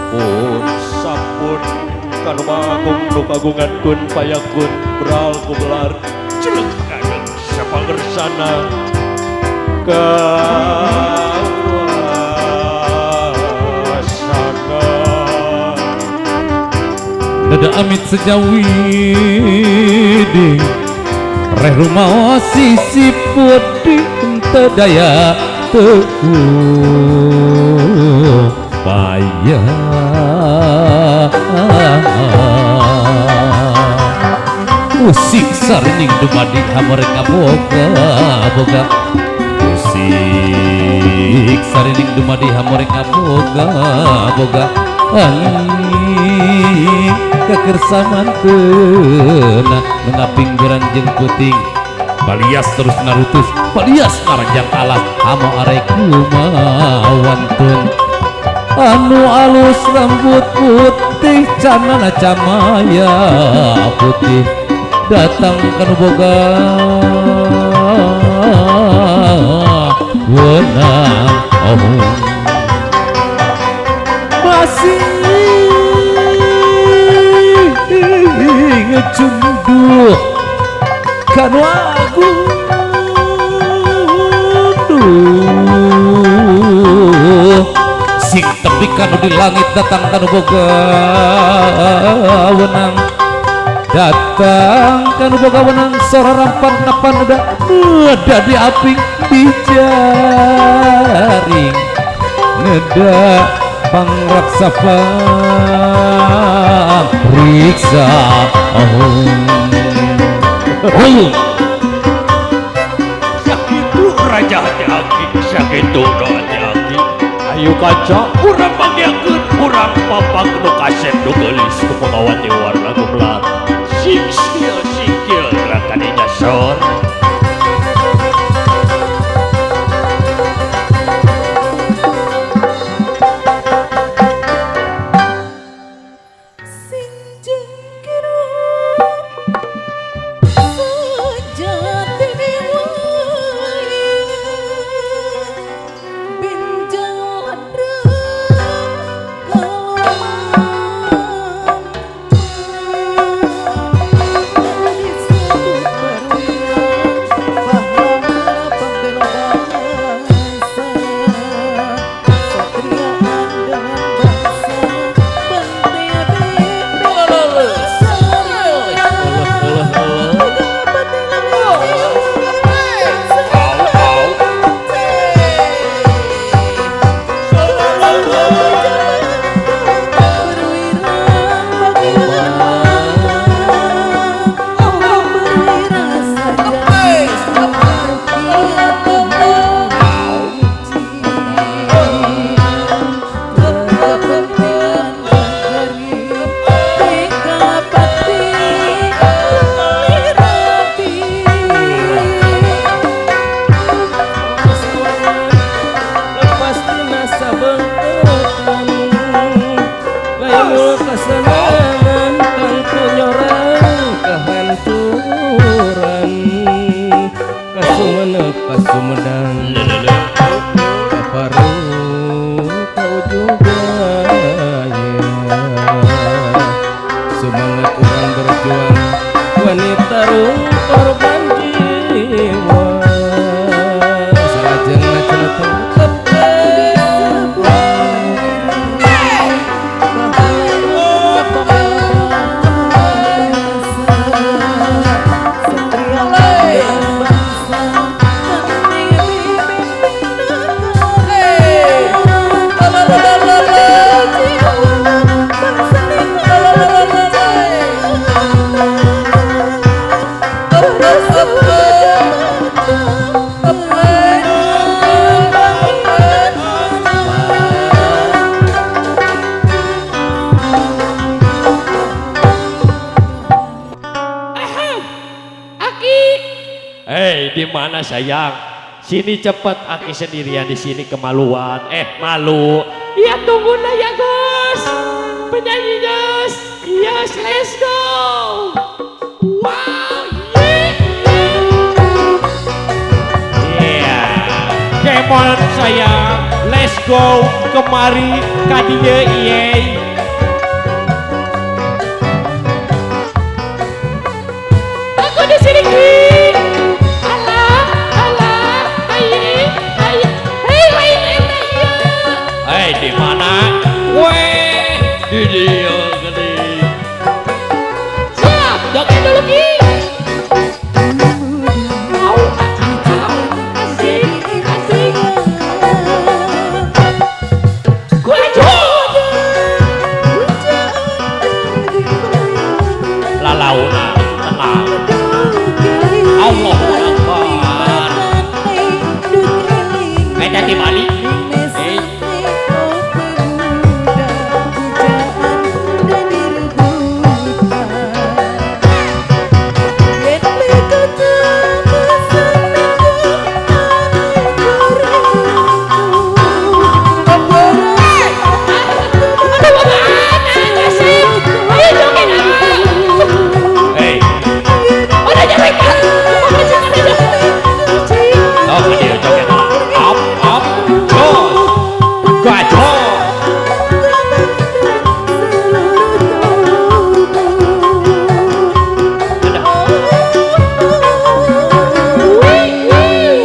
Pun sampun kanu magung nu kagungan kun payakun bral kubelar jelek kageng sapangersana kawasana. Dada amit sejawidi reh rumah sisi putih teu daya teu upaya. Usik sarining dumadi hamore kaboga boga. Usik sarining dumadi hamore kaboga boga. Angin kekersaman tena mengaping gerang jeung puting balias terus narutus balias naranjang alas amo arek kumawantun anu alus rambut putih canana camaya putih datang kanu boga wenang ohung masih ngecunduh kanu agung sing tepi kanu di langit datang kanu boga wenang datang kanu boga wenang sora rampan napan udah di aping dijaring neda pangraksa pangriksa oh oh sakitu raja hati aki sakitu do hati aki ayo kaca urang panggiakeun urang papak nu kasep nu geulis ku pangawati warna gemelar sing skill sikil gerakan inya sor. Sumedang kaparu kau juga ya. Semangat orang berjuang wanita rung korban jiwa salajeng ngaceng. Hei, di mana sayang? Sini cepat, Aki sendirian di sini kemaluan. Malu. Iya, tunggu lah ya, Gus. Penyanyinya. Yes, let's go. Wow, yeah. Yeah. Come on sayang. Let's Let's go kemari ka dieu ieu. Aku di sini Ki. Alah, alah, aye, aye. Hei, lain eta ieu. Eh, di mana? Weh, di dieu geuning. Siap, joget dulu Ki. Au, au, asik, asik. Gacor. Lalauna tenang. Allahu Akbar. Eta di Bali. Eh, Aduh, apaan? Asik. Ayo joget ah. Eh, Udah nyerekan. Udah jangan aja. oh ka dieu joget lah. Up, up, jos. Gacor. Ada. Wih, wih.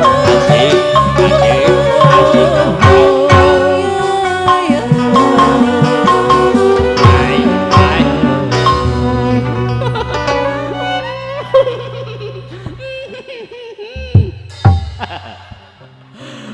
Asik, asik, asik. Au, au. Ai, ai.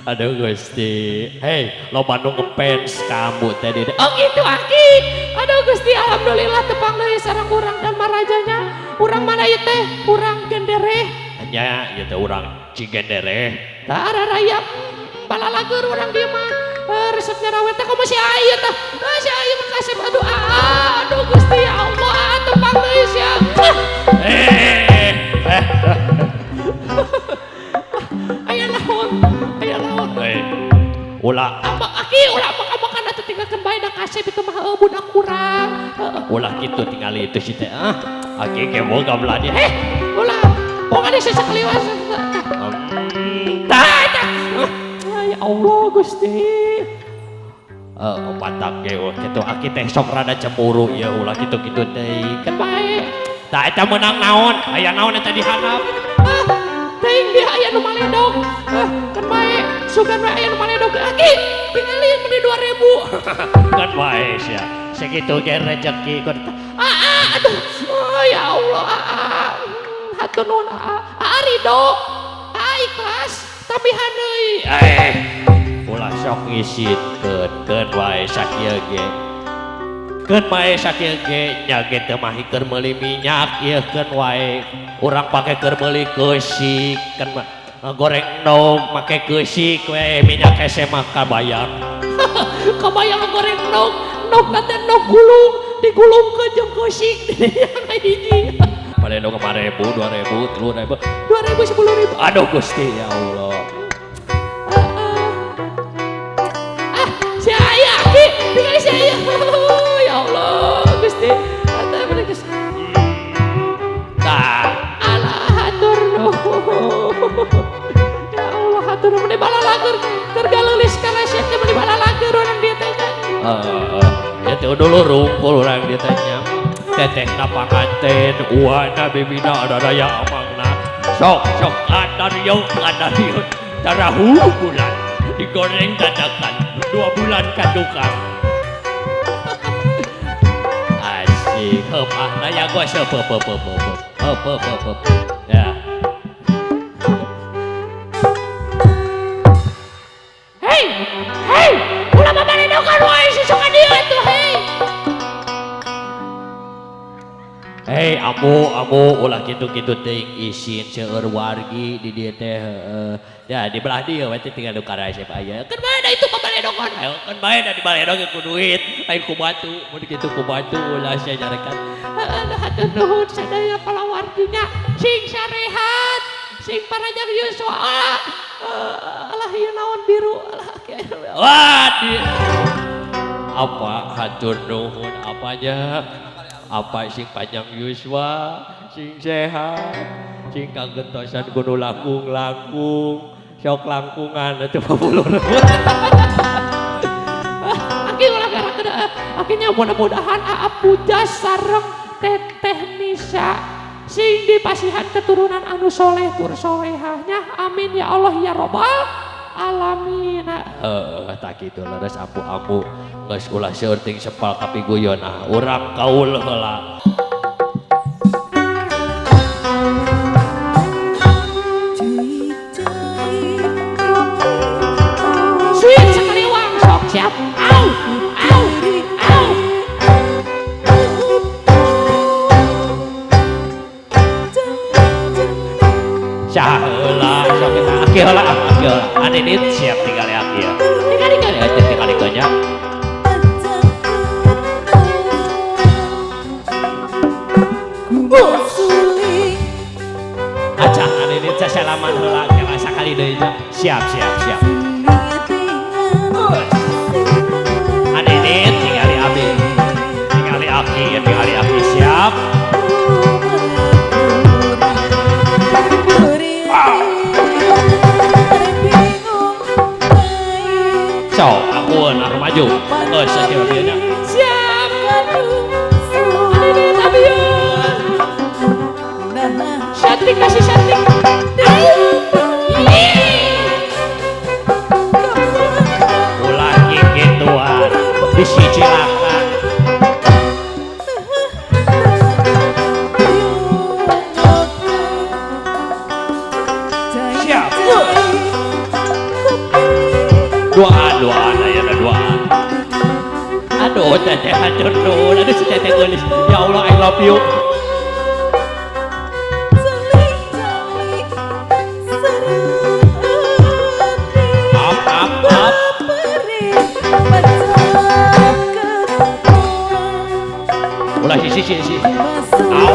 Aduh Gusti. Hei, loba nu ngefans kamu tadi. Oh gitu Aki. Aduh Gusti, alhamdulillah tepang deui sareng urang dan marajanya. Urang mana ieu teh? Urang Gendere. Nya ieu teh urang Cigendere. Tah raya balalagur urang dieu mah. Eh, resepnya rawet teh komo si aya tah. Ah, si aya mah kasep aduh aa, aduh Gusti ya Allah, aa tepang deui sia. Eh, eh, Aya naon? Aya naon? eh. Ulah, Apa Aki ulah apa-apa atuh tinggalkeun bae da kasep itu mah heueuh budak urang. Heeh. Ulah kitu tingali itu si teh ah. Aki ke boga belah dia. Eh, ulah. Pokoknya sesakliwas. Tah, tah. Ya Allah Gusti. Eh, batak ge oh, kitu aki teh sok rada cemburu ya ulah kitu-kitu teh. Kan bae. Tah eta meunang naon? Aya naon eta di handap? Ah, teuing dia aya nu maledog. Ah, kan bae. Sugan we aya nu maledog. Aki, tingali meuni 2000. Kan bae sia. Segitu ge rezeki kun. Ah, ah, aduh. Oh, ya Allah. Ah, ah. Hatur nuhun ah. Ah, ridho. Ah, ikhlas. Tambihan deui. Eh, ulah sok ngisinkeun, keun wae sakieu ge. Keun wae sakieu ge nya ge teu mahi keur meuli minyak ieu keun wae. Urang pake keur meuli keusik kan mah goreng endog make keusik we minyak hese mah kabayang. Kabayang goreng endog, endog teh endog gulung, digulungkeun jeung keusik hiji. Pada endog 5.000, 2.000, 3.000. 2000 10.000. Aduh Gusti ya Allah. Ah, si aya Aki, tinggal si aya. Ya Allah, Gusti. Atuh bener geus. Tah, Alah, hatur nuhun. Ya Allah, hatur nuhun meuni balalagur keur galeulis kana sia teh meuni balalagur urang dieu teh nya. Heeh, ya teh dulu rungkul urang dieu teh nya. Tetehna panganten, uana bibina ada daya amangna. Sok sok kadarieu kadarieu tarahu bulan digoreng dadakan 2 bulan katukang. Asik, heup ah nanya gua seup heup heup heup heup heup heup heup heup. Ya. Hei, hei, ulah babaledokan wae susu ka dieu atuh hei. Hei, amu amu ulah kitu-kitu teuing isin seueur wargi di dieu teh heueuh. Ya di belah dieu we teh tinggal nu karesep aya. Keun bae da itu babaledokan. Ayo kan bae da di baledog ku duit, ayo ku batu, mun kitu ku batu ulah sia nyarekan. Heeh, hatur nuhun sadaya palawarginya. Sing sarehat, sing panjang yuswa. Alah ieu naon biru, alah Wah, di apa hatur nuhun apanya? Apa sing panjang yuswa, sing sehat. Cing kagentosan kudu langkung-langkung. Sok langkungan atuh pupulur. Aki ulah gara kena akinya mudah-mudahan Aa Puja sareng Teteh Nisa sing dipasihan keturunan anu soleh tur solehahnya, amin ya Allah ya robbal alamin. Heeh, tak kitu leres ampu-ampu geus ulah seueur ting sepal kapiguyon ah urang kaul heula. Sweet sekali wang sok siap. Au au au. Saha heula sok kita aki heula aki heula. Adedit siap tinggal aki ya. Tinggal tinggal ya tinggal tinggal nya. Aca adedit sasalaman heula kela sakali deui nya. Siap siap siap. Adedit tinggali abi. Tinggali aki ya tinggali aki siap. Sok akun aku maju. Geus sakieu dieu nya. Siap. Adedit abi. Cantik kasih cantik. Ulah kikituan bisi cilaka. Siap. Doaan doaan aya doaan. Aduh teteh hatur nuhun, aduh si teteh geulis. Ya Allah I love you. Up up up. Ulah sisi sisi. Au.